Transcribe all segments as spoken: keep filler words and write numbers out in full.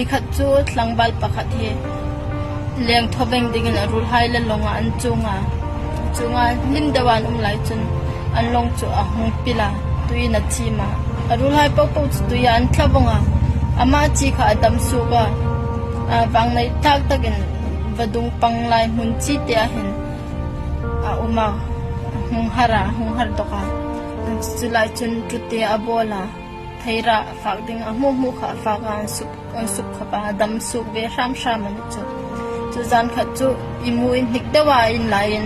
Khat chu tlangval pakhat hi leng thaw veng dingin a ruolhai le lawnga an chuong a. Chuonga hlim deuin an um lai chun an lawng chu a hung pil a, tuiin a chim a. A ruolhai popo chu tuia an tla vong a. Ama chi kha a dam suok a. A, vangnei tlak takin vadung pang lai hmun chite a hin a um a, hung har a, hung har dawk a. Chu lai chun ṭhute a bawl a. Theira fak ding a hmu hmu kha a fak a, an suk, an suk khop a, a dam suok ve hram hram a ni chu. Chu zan khat chu imu inhnik deuin a in laiin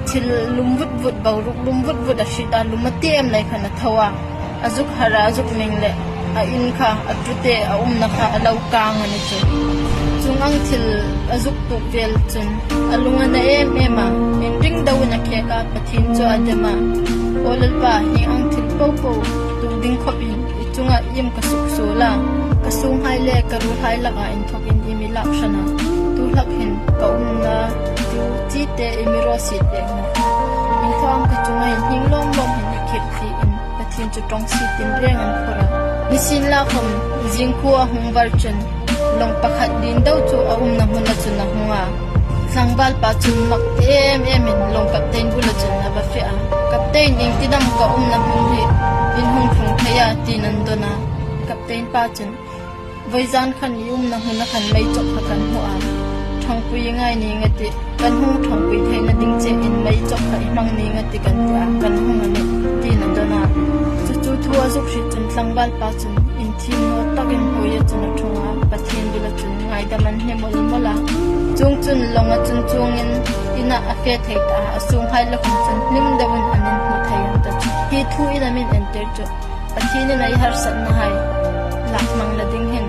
thil lum vut vut, boruok lum vut vut a hriet a, lum a ti em lai khan a tho a. A zuk har a, a zuk meng leh a in kha, a ṭhute a umna kha a lo kang a ni chu. Chuong ang thil a zuk tuok vel chun a lung a na em em a, inring deuin a khek a, Pathien chu a dem a. Aw Lalpa, hieng ang thil popo tuok ding khawpin i chunga iem ka suksuol a, ka sunghai le ka ruolhai laka inthokin iem i lak hran a? Tu hlak hin ka umna chu chite i mi raw sie pek nawh. Iengkhawm ka chunga hin hieng lawm lawm hin i khirh theiin Pathien chu ṭawng sie tinreng an phur a. Nisienlakhawm zing khua a hung var chun lawng pakhat dien deu chu a umna hmuna chun a hung a. Tlangval pa chun mak em emin lawng captain bula chun a va fe a. Captain, iengtin am ka umna hmun hi in hung tlung thei a, tiin an dawn a. Captain pa chun, vawizan khan i umna hmuna khan mei chawk kha kan hmu a. Ṭhangpui i ngai ning a tih, kan hung ṭhangpui theina ding chein mei chawk kha i hmang ning a tih kan ti a, kan hung a nih, tiin a dawn a. Chu chu thu a zuk hriet chun tlangval pa chun inthim naw takin hnuoia chun a ṭhung a, Pathien bula chun ngaidam an hne mawl mawl a. Chuongchun lawnga chun chuongin ina a fe thei ta a, a sunghai le khawm chun hlim deuin an inhmu thei an ta chu. Hi thu in a min entir chu Pathienin ei harsatnahai lak hmangna ding hin,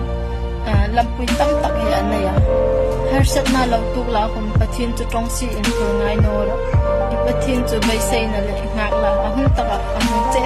a, lampui tam tak hi a nei a. Harsatna lo tuok lai khawm Pathien chu ṭawng sie inphur ngai naw rawh. I Pathien chu beiseina le nghakhlaa hun taka a hung che